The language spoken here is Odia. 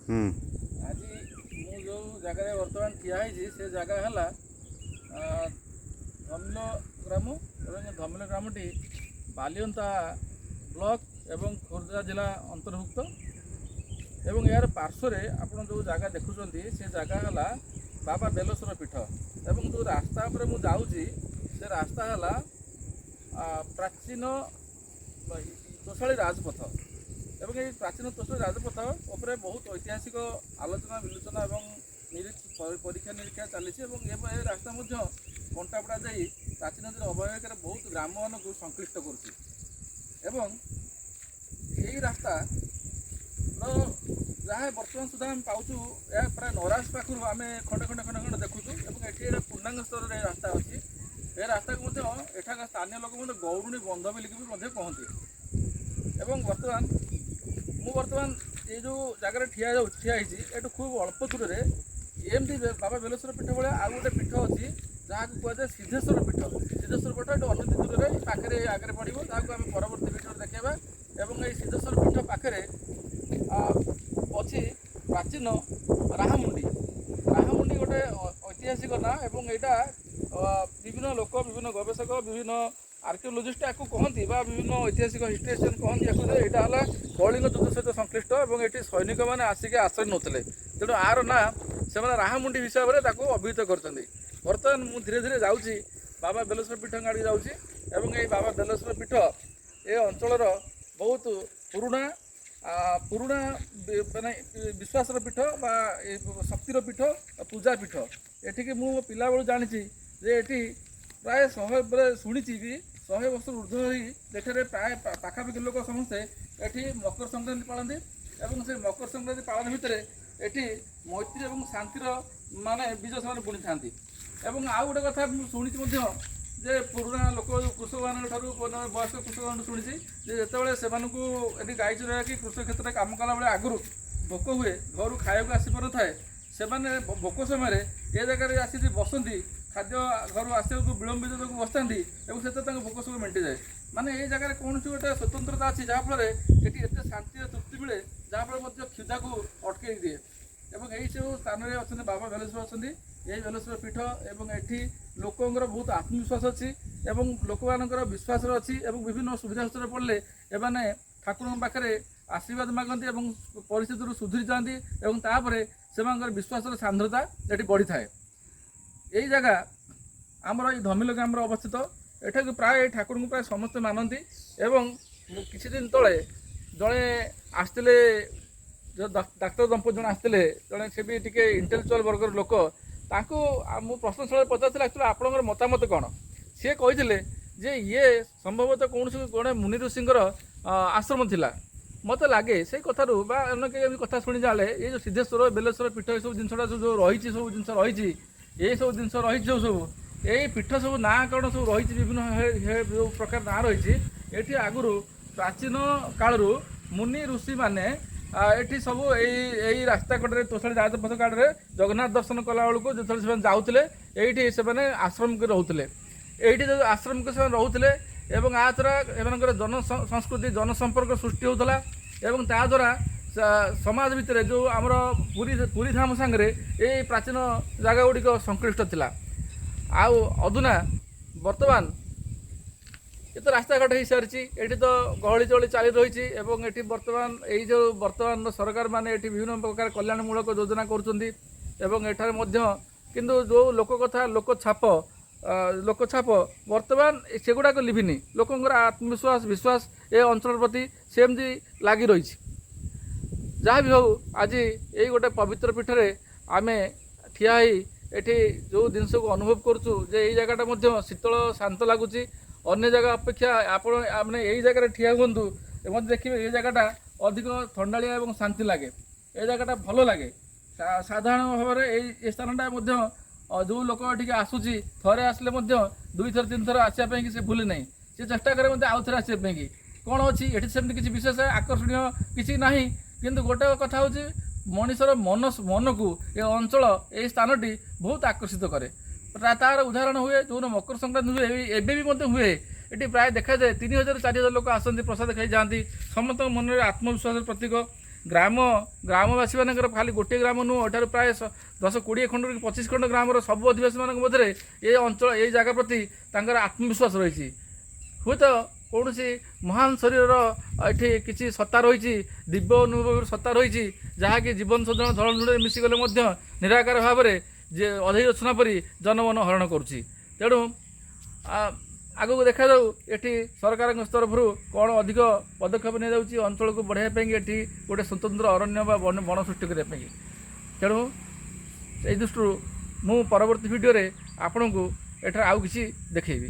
ହୁଁ। ଆଜି ମୁଁ ଯେଉଁ ଜାଗାରେ ବର୍ତ୍ତମାନ ଠିଆ ହେଇଛି, ସେ ଜାଗା ହେଲା ଧମିଲ ଗ୍ରାମ ଏବଂ ଧମିଲ ଗ୍ରାମଟି ବାଲିଅନ୍ତା ବ୍ଲକ ଏବଂ ଖୋର୍ଦ୍ଧା ଜିଲ୍ଲା ଅନ୍ତର୍ଭୁକ୍ତ। ଏବଂ ଏହାର ପାର୍ଶ୍ୱରେ ଆପଣ ଯେଉଁ ଜାଗା ଦେଖୁଛନ୍ତି, ସେ ଜାଗା ହେଲା ବାବା ବେଲେଶ୍ୱର ପୀଠ। ଏବଂ ଯେଉଁ ରାସ୍ତା ଉପରେ ମୁଁ ଯାଉଛି, ସେ ରାସ୍ତା ହେଲା ପ୍ରାଚୀନ ତୋଷାଳୀ ରାଜପଥ। ଏବଂ ଏହି ପ୍ରାଚୀନ ତୋଷାଳୀ ରାଜପଥ ଉପରେ ବହୁତ ଐତିହାସିକ ଆଲୋଚନା ବିଲୋଚନା ଏବଂ ପରୀକ୍ଷା ନିରୀକ୍ଷା ଚାଲିଛି। ଏବଂ ଏ ରାସ୍ତା ମଧ୍ୟ କଣ୍ଟାପଡ଼ା ଦେଇ ପ୍ରାଚୀନ ନଦୀର ଅବବାହିକାରେ ବହୁତ ଗ୍ରାମମାନଙ୍କୁ ସଂକ୍ଲିଷ୍ଟ କରୁଛି। ଏବଂ ଏହି ରାସ୍ତାର ଯାହା ବର୍ତ୍ତମାନ ସୁଦ୍ଧା ଆମେ ପାଉଛୁ, ଏହା ପ୍ରାୟ ନରାଜ ପାଖରୁ ଆମେ ଖଣ୍ଡେ ଖଣ୍ଡେ ଖଣ୍ଡେ ଖଣ୍ଡେ ଦେଖୁଛୁ। ଏବଂ ଏଠି ଏଇଟା ପୂର୍ଣ୍ଣାଙ୍ଗ ସ୍ତରରେ ଏ ରାସ୍ତା ଅଛି। ଏ ରାସ୍ତାକୁ ମଧ୍ୟ ଏଠାକାର ସ୍ଥାନୀୟ ଲୋକ ମଧ୍ୟ ଗୌରୁଣୀ ବନ୍ଧ ବୋଲିକି ବି ମଧ୍ୟ କହନ୍ତି। ଏବଂ ବର୍ତ୍ତମାନ ମୁଁ ବର୍ତ୍ତମାନ ଏଇ ଯେଉଁ ଜାଗାରେ ଠିଆ ହେଇଛି, ଏଠୁ ଖୁବ୍ ଅଳ୍ପ ଦୂରରେ ଏମିତି ବାବା ବେଲେଶ୍ୱର ପୀଠ ଭଳିଆ ଆଉ ଗୋଟେ ପୀଠ ଅଛି, ଯାହାକୁ କୁହାଯାଏ ସିଦ୍ଧେଶ୍ୱର ପୀଠ। ସିଦ୍ଧେଶ୍ୱର ପୀଠ ଏଠୁ ଅନତି ଦୂରରେ ପାଖରେ ଆଗରେ ପଡ଼ିବ, ଯାହାକୁ ଆମେ ପରବର୍ତ୍ତୀ ଭିଡ଼ିଓରେ ଦେଖେଇବା। ଏବଂ ଏଇ ସିଦ୍ଧେଶ୍ୱର ପୀଠ ପାଖରେ ଅଛି ପ୍ରାଚୀନ ରାହାମୁଣ୍ଡି। ରାହାମୁଣ୍ଡି ଗୋଟେ ଐତିହାସିକ ନାଁ ଏବଂ ଏଇଟା ବିଭିନ୍ନ ଲୋକ, ବିଭିନ୍ନ ଗବେଷକ, ବିଭିନ୍ନ ଆର୍କିଓଲୋଜିଷ୍ଟ ୟାକୁ କହନ୍ତି ବା ବିଭିନ୍ନ ଐତିହାସିକ ହିଷ୍ଟ୍ରିସିଆନ କହନ୍ତି ୟାକୁ ଯେ ଏଇଟା ହେଲା କଳିଙ୍ଗ ଯୁଦ୍ଧ ସହିତ ସଂଶ୍ଳିଷ୍ଟ ଏବଂ ଏଠି ସୈନିକମାନେ ଆସିକି ଆଶ୍ରୟ ନେଉଥିଲେ। ତେଣୁ ଆର ନାଁ ସେମାନେ ରାହାମୁଣ୍ଡି ହିସାବରେ ତାକୁ ଅଭିହିତ କରିଛନ୍ତି। ବର୍ତ୍ତମାନ ମୁଁ ଧୀରେ ଧୀରେ ଯାଉଛି, ବାବା ବେଲେଶ୍ୱର ପୀଠଙ୍କ ଆଡ଼ିକି ଯାଉଛି। ଏବଂ ଏଇ ବାବା ବେଲେଶ୍ୱର ପୀଠ ଏ ଅଞ୍ଚଳର ବହୁତ ପୁରୁଣା ମାନେ ବିଶ୍ୱାସର ପୀଠ ବା ଏ ଶକ୍ତିର ପୀଠ, ପୂଜା ପୀଠ। ଏଠିକି ମୁଁ ମୋ ପିଲାବେଳୁ ଜାଣିଛି ଯେ ଏଠି ପ୍ରାୟ 100 ବେଳେ ଶୁଣିଛି ବି 100 ବର୍ଷରୁ ଉର୍ଦ୍ଧ୍ୱ ହୋଇ ଏଠାରେ ପ୍ରାୟ ପାଖାପାଖି ଲୋକ ସମସ୍ତେ ଏଠି ମକର ସଂକ୍ରାନ୍ତି ପାଳନ୍ତି। ଏବଂ ସେ ମକର ସଂକ୍ରାନ୍ତି ପାଳନ ଭିତରେ ଏଠି ମୈତ୍ରୀ ଏବଂ ଶାନ୍ତିର ମାନେ ବୀଜ ସେମାନେ ବୁଣିଥାନ୍ତି। ଏବଂ ଆଉ ଗୋଟେ କଥା ମୁଁ ଶୁଣିଛି ମଧ୍ୟ ଯେ ପୁରୁଣା ଲୋକ, ଯେଉଁ କୃଷକମାନଙ୍କ ଠାରୁ, ବୟସ୍କ କୃଷକମାନଙ୍କ ଶୁଣିଛି ଯେ ଯେତେବେଳେ ସେମାନଙ୍କୁ ଏଠି ଗାଈ ଚରାଇବା କି କୃଷକ କ୍ଷେତ୍ରରେ କାମ କଲାବେଳେ ଆଗରୁ ଭୋକ ହୁଏ, ଘରୁ ଖାଇବାକୁ ଆସିପାରୁନଥାଏ, ସେମାନେ ଭୋକ ସମୟରେ ଏ ଜାଗାରେ ଆସିକି ବସନ୍ତି। ଖାଦ୍ୟ ଘରୁ ଆସିବାକୁ ବିଳମ୍ବିତ ଯୋଗୁଁ ବସିଥାନ୍ତି ଏବଂ ସେଥିରେ ତାଙ୍କ ଭୋକ ସବୁ ମେଣ୍ଟିଯାଏ। ମାନେ ଏଇ ଜାଗାରେ କୌଣସି ଗୋଟେ ସ୍ୱତନ୍ତ୍ରତା ଅଛି, ଯାହାଫଳରେ ଏଠି ଏତେ ଶାନ୍ତି ଓ ତୃପ୍ତି ମିଳେ, ଯାହାଫଳରେ ମଧ୍ୟ କ୍ଷୁଧାକୁ ଅଟକେଇ ଦିଏ। ଏବଂ ଏଇ ସବୁ ସ୍ଥାନରେ ଅଛନ୍ତି ବାବା ବେଲେଶ୍ୱର ଅଛନ୍ତି, ଏହି ବେଲେଶ୍ୱର ପୀଠ। ଏବଂ ଏଠି ଲୋକଙ୍କର ବହୁତ ଆତ୍ମବିଶ୍ୱାସ ଅଛି ଏବଂ ଲୋକମାନଙ୍କର ବିଶ୍ୱାସରେ ଅଛି। ଏବଂ ବିଭିନ୍ନ ସୁବିଧା ସୁଯୋଗ ପଡ଼ିଲେ ଏମାନେ ଠାକୁରଙ୍କ ପାଖରେ ଆଶୀର୍ବାଦ ମାଗନ୍ତି ଏବଂ ପରିସ୍ଥିତିରୁ ସୁଧୁରି ଯାଆନ୍ତି ଏବଂ ତାପରେ ସେମାନଙ୍କର ବିଶ୍ୱାସର ସାନ୍ଦ୍ରତା ଏଠି ବଢ଼ିଥାଏ। ଏଇ ଜାଗା ଆମର ଏଇ ଧମିଲ ଗ୍ରାମରେ ଅବସ୍ଥିତ। ଏଠାକୁ ପ୍ରାୟ ଏଇ ଠାକୁରଙ୍କୁ ପ୍ରାୟ ସମସ୍ତେ ମାନନ୍ତି। ଏବଂ ମୁଁ କିଛି ଦିନ ତଳେ ଜଣେ ଆସିଥିଲେ, ଯେଉଁ ଡାକ୍ତର ଦମ୍ପତି ଜଣେ ଆସିଥିଲେ ଜଣେ, ସେ ବି ଟିକେ ଇଣ୍ଟେଲେକ୍ଚୁଆଲ ବର୍ଗର ଲୋକ। ତାଙ୍କୁ ମୁଁ ପ୍ରଶ୍ନ ସ୍ଥଳରେ ପଚାରିଥିଲି, ଆକ୍ଚୁଆଲି ଆପଣଙ୍କର ମତାମତ କ'ଣ? ସିଏ କହିଥିଲେ ଯେ ଇଏ ସମ୍ଭବତଃ କୌଣସି ଜଣେ ମୁନି ଋଷିଙ୍କର ଆଶ୍ରମ ଥିଲା। ମୋତେ ଲାଗେ ସେଇ କଥାରୁ ବା ଅନ୍ୟ କେହି ଏମିତି କଥା ଶୁଣି ଜାଣିଲେ, ଏଇ ଯେଉଁ ସିଦ୍ଧେଶ୍ୱର ବେଲେଶ୍ୱର ପୀଠ, ଏସବୁ ଜିନିଷଟା ସବୁ ଯେଉଁ ରହିଛି, ସବୁ ଜିନିଷ ରହିଛି, ଏଇସବୁ ଜିନିଷ ରହିଛି, ଯେଉଁ ସବୁ ଏଇ ପୀଠ ସବୁ ନାଁକରଣ ସବୁ ରହିଛି, ବିଭିନ୍ନ ଯେଉଁ ପ୍ରକାର ନାଁ ରହିଛି, ଏଠି ଆଗରୁ ପ୍ରାଚୀନ କାଳରୁ ମୁନି ଋଷିମାନେ ଏଠି ସବୁ ଏଇ ଏଇ ରାସ୍ତା କଡ଼ରେ, ତୋଷାଳୀ ରାଜପଥ କଡ଼ରେ ଜଗନ୍ନାଥ ଦର୍ଶନ କଲା ବେଳକୁ ଯେତେବେଳେ ସେମାନେ ଯାଉଥିଲେ, ଏଇଠି ସେମାନେ ଆଶ୍ରମକୁ ରହୁଥିଲେ। ଏଇଠି ଯେଉଁ ଆଶ୍ରମକୁ ସେମାନେ ରହୁଥିଲେ ଏବଂ ଆ ଦ୍ୱାରା ଏମାନଙ୍କର ଜନ ସଂସ୍କୃତି, ଜନସମ୍ପର୍କ ସୃଷ୍ଟି ହେଉଥିଲା। ଏବଂ ତା ଦ୍ୱାରା ସମାଜ ଭିତରେ ଯେଉଁ ଆମର ପୁରୀ ପୁରୀ ଧାମ ସାଙ୍ଗରେ ଏଇ ପ୍ରାଚୀନ ଜାଗା ଗୁଡ଼ିକ ସଂକ୍ଲିଷ୍ଟ ଥିଲା। ଆଉ ଅଧୁନା ବର୍ତ୍ତମାନ ଏ ତ ରାସ୍ତାଘାଟ ହେଇସାରିଛି, ଏଠି ତ ଗହଳି ଚହଳି ଚାଲି ରହିଛି। ଏବଂ ଏଠି ବର୍ତ୍ତମାନ ଏଇ ଯେଉଁ ବର୍ତ୍ତମାନର ସରକାରମାନେ ଏଠି ବିଭିନ୍ନ ପ୍ରକାର କଲ୍ୟାଣମୂଳକ ଯୋଜନା କରୁଛନ୍ତି। ଏବଂ ଏଠାରେ ମଧ୍ୟ କିନ୍ତୁ ଯେଉଁ ଲୋକ କଥା, ଲୋକ ଛାପ ବର୍ତ୍ତମାନ ସେଗୁଡ଼ାକ ଲିଭିନି। ଲୋକଙ୍କର ଆତ୍ମବିଶ୍ୱାସ, ବିଶ୍ୱାସ ଏ ଅଞ୍ଚଳ ପ୍ରତି ସେମିତି ଲାଗି ରହିଛି। ଯାହା ବି ହେଉ, ଆଜି ଏଇ ଗୋଟେ ପବିତ୍ର ପୀଠରେ ଆମେ ଠିଆ ହେଇ ଏଠି ଯେଉଁ ଜିନିଷକୁ ଅନୁଭବ କରୁଛୁ ଯେ ଏଇ ଜାଗାଟା ମଧ୍ୟ ଶୀତଳ ଶାନ୍ତ ଲାଗୁଛି ଅନ୍ୟ ଜାଗା ଅପେକ୍ଷା। ଆପଣ ମାନେ ଏଇ ଜାଗାରେ ଠିଆ ହୁଅନ୍ତୁ ଏବଂ ଦେଖିବେ, ଏଇ ଜାଗାଟା ଅଧିକ ଥଣ୍ଡାଳିଆ ଏବଂ ଶାନ୍ତି ଲାଗେ। ଏ ଜାଗାଟା ଭଲ ଲାଗେ। ସାଧାରଣ ଭାବରେ ଏଇ ଏ ସ୍ଥାନଟା ମଧ୍ୟ ଯେଉଁ ଲୋକ ଏଠିକି ଆସୁଛି, ଥରେ ଆସିଲେ ମଧ୍ୟ ଦୁଇଥର ତିନିଥର ଆସିବା ପାଇଁକି ସେ ଭୁଲେ ନାହିଁ। ସେ ଚେଷ୍ଟା କରେ ମଧ୍ୟ ଆଉ ଥରେ ଆସିବା ପାଇଁକି। କ'ଣ ଅଛି ଏଠି ସେମିତି କିଛି ବିଶେଷ ଆକର୍ଷଣୀୟ କିଛି ନାହିଁ, କିନ୍ତୁ ଗୋଟେ କଥା ହେଉଛି ମଣିଷର ମନକୁ ଏ ଅଞ୍ଚଳ, ଏଇ ସ୍ଥାନଟି ବହୁତ ଆକର୍ଷିତ କରେ। ତାର ଉଦାହରଣ ହୁଏ ଯେଉଁଦିନ ମକର ସଂକ୍ରାନ୍ତି ହୁଏ, ଏବେ ବି ମଧ୍ୟ ହୁଏ। ଏଠି ପ୍ରାୟ ଦେଖାଯାଏ 3000 4000 ଲୋକ ଆସନ୍ତି, ପ୍ରସାଦ ଖାଇ ଯାଆନ୍ତି। ସମସ୍ତଙ୍କ ମନରେ ଆତ୍ମବିଶ୍ୱାସର ପ୍ରତୀକ। ଗ୍ରାମବାସୀମାନଙ୍କର ଖାଲି ଗୋଟିଏ ଗ୍ରାମ ନୁହଁ, ଏଠାରୁ ପ୍ରାୟ 10 20 ଖଣ୍ଡରୁ କି 25 ଖଣ୍ଡ ଗ୍ରାମର ସବୁ ଅଧିବାସୀମାନଙ୍କ ମଧ୍ୟରେ ଏ ଅଞ୍ଚଳ, ଏଇ ଜାଗା ପ୍ରତି ତାଙ୍କର ଆତ୍ମବିଶ୍ୱାସ ରହିଛି। ହୁଏତ କୌଣସି ମହାନ ଶରୀରର ଏଠି କିଛି ସତ୍ତା ରହିଛି, ଦିବ୍ୟ ଅନୁଭବର ସତ୍ତା ରହିଛି, ଯାହାକି ଜୀବନ ସଜନ ଧୂଳିରେ ମିଶିଗଲେ ମଧ୍ୟ ନିରାକାର ଭାବରେ ଯେ ଅଧେଇ ରଚନା ପରି ଜନମନ ହରଣ କରୁଛି। ତେଣୁ ଆଗକୁ ଦେଖାଯାଉ ଏଠି ସରକାରଙ୍କ ତରଫରୁ କ'ଣ ଅଧିକ ପଦକ୍ଷେପ ନିଆଯାଉଛି ଅଞ୍ଚଳକୁ ବଢ଼ାଇବା ପାଇଁକି, ଏଠି ଗୋଟେ ସ୍ୱତନ୍ତ୍ର ଅରଣ୍ୟ ବା ବଣ ସୃଷ୍ଟି କରିବା ପାଇଁକି। ତେଣୁ ସେଇ ଦୃଷ୍ଟିରୁ ମୁଁ ପରବର୍ତ୍ତୀ ଭିଡ଼ିଓରେ ଆପଣଙ୍କୁ ଏଠାରେ ଆଉ କିଛି ଦେଖେଇବି।